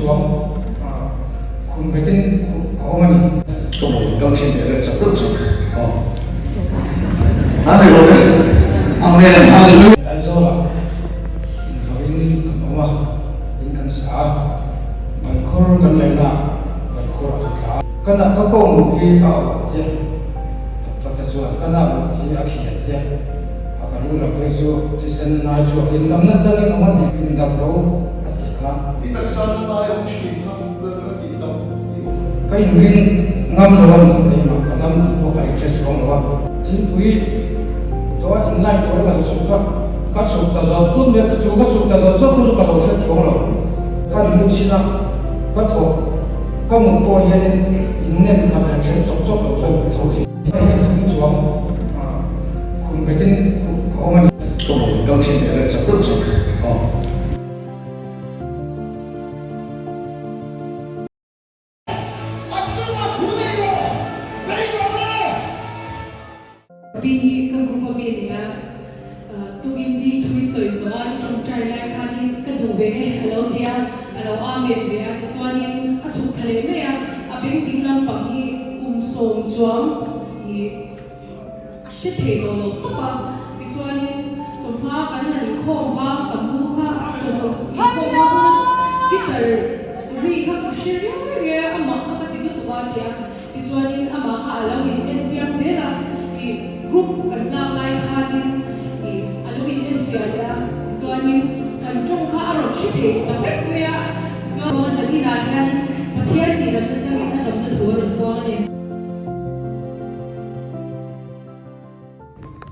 chuang khum betin ka awm a ni. Ka maw kal chhin leh leh chak deuh chu aw. Tlan thei rawh le. Amen Hallelujah. Aizawlah inhlawhin kan awm a, in kan sa a, bankhur kan lehna ah bankhur a ka tla a. Ka na ka kawng hi a awh tia, doctor te chuan ka na mut hi a khian tia, a ka lu lam phei chu thisen nai chhuakin damna changin awm a ti, in dam ro a tih kha. I taksa na lai awm thin kha lalna tih dam i awm. Ka inring ngam lo a ni keimah ka dam tih pawh ka inhre chuang lo a. Thingpui dawh in line tur ka chhuk kha ka chhuk ta zawt zawt mai a, chu ka chhuk ta zawt zawt chu ka lo hre chuang lo. Ka nu chin a, ka thawh ka mut pawh hianin in nem khat leh then chawp chawp lo chuan ka tho thei. Hei thla thum chuang khum betin ka awm a ni. Ka maw kal chhin leh leh chak deuh chu aw. A chunga thu nei rawh, bei rawh le! Pi hi ka group a mi a ni a, tukin zing thui sawi zawh a i tawngtai lai khanin ka duh ve e a lo ti a, a lo amen ve a, tichuanin a chhuk tha leh mai a, a beng ding lampang hi kum sawm chuang i A hre thei tawh lo tawp a, tichuanin chawhma kan han inkhawm hma ka mu kha chawhma inkhawm hma huna guitar ri kha ka hre riai riai a, amah kha ka ti lutuk a ti a, tichuanin amah kha a lo in en chiang zel a, ih group kan lak lai khanin ih a lo in en fiah leh a, tichuanin kan tawng kha a rawn hre thei ta vek mai a, tichuan Zanina hianin Pathian tihdamna changin a damna thu a rawn puang a ni.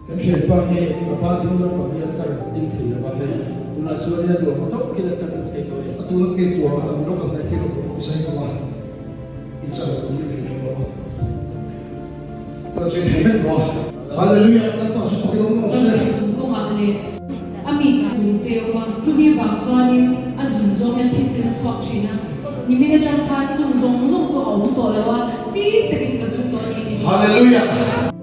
Kan hriatpa hi a pa ding lampang hi a char ding thei lo va, tunah chuan in a duah hma tawp khin a char ding thei tawh e. A tuna mi tuar kha an rawk ang hi rawk zai lo a, i char ding thei lo lo a, tunah chuan thei vek lo a. Hallelujah! Lalpa chu fakin awm rawh se. A zun kawngah leh a mi lung te awm a, chumi vang chuanin a zun zawng hian thisen chhuak thin a. Nimin atang khan chung zawng zawng chu a awm tawh lo a, fim takin ka zun tawh a ni tih. Hallelujah!